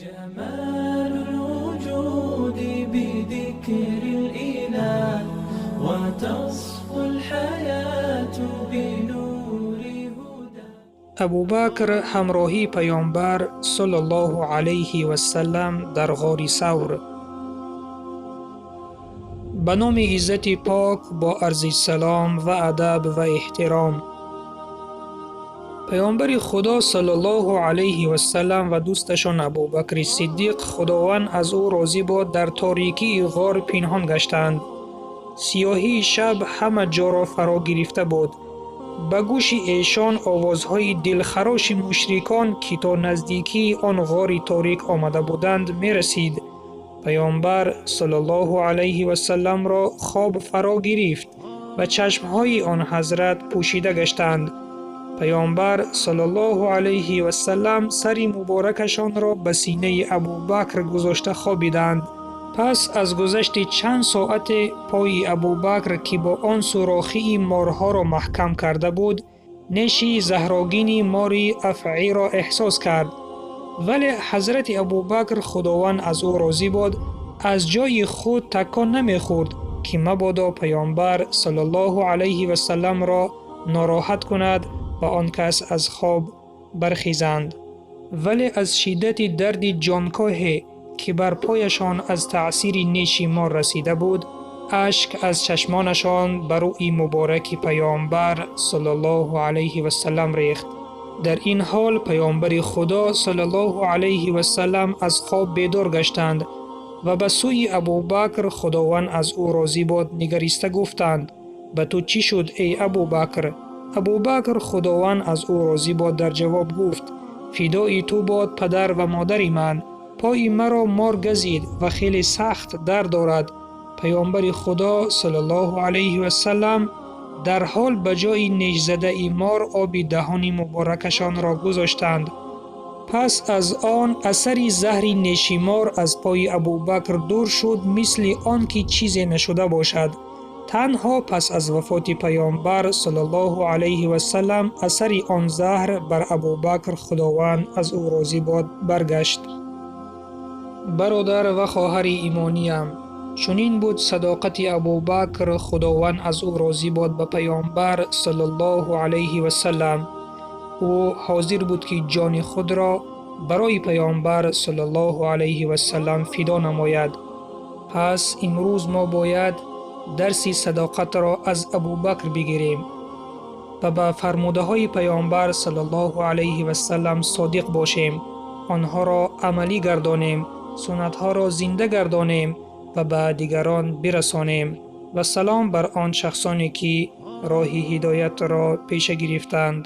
جمال الوجود بذكر الإله وتصفو الحياة بنور هدى. Абубакр ҳамроҳии Паёмбар саллаллоҳу алайҳи вассалам дар ғори Савр. Ба номи иззати пок бо арзи салом ва адаб ва эҳтиром. Паёмбари Худо саллаллоҳу алайҳи вассалам ва дӯсташон Абубакри Сиддиқ, Худованд аз ӯ розӣ бод, дар торикии ғор пинҳон гаштанд. Сиёҳии шаб ҳама ҷоро фаро гирифта буд. Ба гӯши эшон овозҳои дилхароши мушрикон, ки то наздикии он ғори торик омада буданд, мерасид. Паёмбар саллаллоҳу алайҳи вассаламро хоб фаро гирифт ва чашмҳои он ҳазрат пӯшида гаштанд. Паёмбар саллаллоҳу алайҳи вассалам сари муборакашонро ба синаи Абубакр гузошта хобиданд. Пас аз гузашти чанд соате пои Абубакр, ки бо он сурохии морҳоро маҳкам карда буд, неши заҳрогини мори афъиро эҳсос кард. Вале ҳазрати Абубакр, Худованд аз ӯ розӣ бод, аз ҷои худ такон намехӯрд, ки мабодо Паёмбар саллаллоҳу алайҳи вассаламро нороҳат кунад ва он кас аз хоб бархезанд. Вале аз шиддати дарди ҷонкоҳе, ки бар пояшон аз таъсири неши мор расида буд, ашк аз чашмонашон ба рӯи мубораки Паёмбар саллаллоҳу алайҳи вассалам рехт. Дар ин ҳол Паёмбари Худо саллаллоҳу алайҳи вассалам аз хоб бедор гаштанд ва ба сӯи Абубакр, Худованд аз ӯ розӣ бод, нигариста гуфтанд: ба ту чӣ шуд, эй Абубакр? Абубакр, Худованд аз ӯ розӣ бод, дар ҷавоб гуфт: фидои ту бод падар ва модари ман, пои маро мор газид ва хеле сахт дард дорад. Паёмбари Худо саллаллоҳу алайҳи вассалам дарҳол ба ҷои нешзадаи мор оби даҳони муборакашонро гузоштанд. Пас аз он асари заҳри неши мор аз пои Абубакр дур шуд, мисли он ки чизе нашуда бошад. Танҳо пас аз вафоти Паёмбар саллаллоҳу алайҳи вассалам асари он заҳр бар Абубакр, Худованд аз ӯ розӣ бод, баргашт. Бародар ва хоҳари имониям, чунин буд садоқати Абубакр, Худованд аз ӯ розӣ бод, ба Паёмбар саллаллоҳу алайҳи вассалам. Ӯ ҳозир буд, ки ҷони худро барои Паёмбар саллаллоҳу алайҳи вассалам фидо намояд. Пас имрӯз мо бояд дарси садоқатро аз Абубакр бигирем ва ба фармудаҳои Паёмбар саллаллоҳу алайҳи вассалам содиқ бошем, онҳоро амалӣ гардонем, суннатҳоро зинда гардонем ва ба дигарон бирасонем. Ва салом бар он шахсоне, ки роҳи ҳидоятро пеша гирифтанд.